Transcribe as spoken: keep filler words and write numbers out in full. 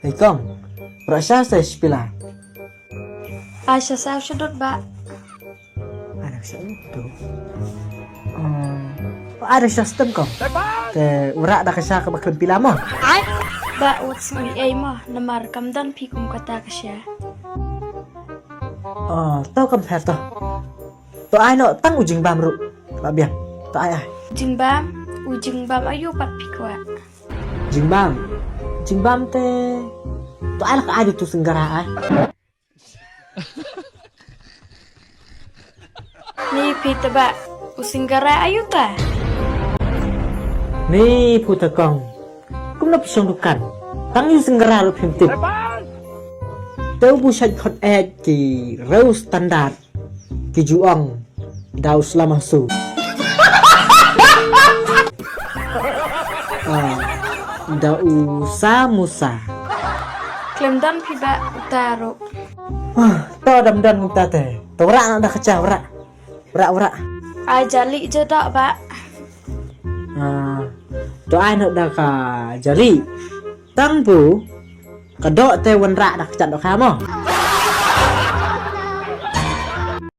Hei kong, rah sha sa shpila. Ai sha sa sha dot ba. Ai rah sha tu. Hmm. Ai rah sha stem kong. Te u rah da ka sha kaba khlem pila mo. Ba wat sngi ei mo, namar kam don phi kum kata ka sha. Oh, to kam pher to. To ai noh tang u jingbam ruh. Ba biang. To ai ai. Jingbam, u jingbam ayu pat phi kwah. Jingbam. Jingbam te. To ai la ka ai tu Singara ai. Ni phi te ba u Singara ayu ta. Ni phu ta kong. Kumno phi shong dukan. Tang yu Singara ruh phim tip. Te u bu shait khot et ki rew standard. Ki ju ong da u sla mangsu. Ah, da u samusa. Khlem don phi ba uta ruh. Ah, to dam don uta te. To wrak na da kacha wrak. Wrak wrak. Ai jali je dok ba. Ah, to ai no da ka jali. Tang bu. Ka dok te wan rak da ka chat dok ka mo.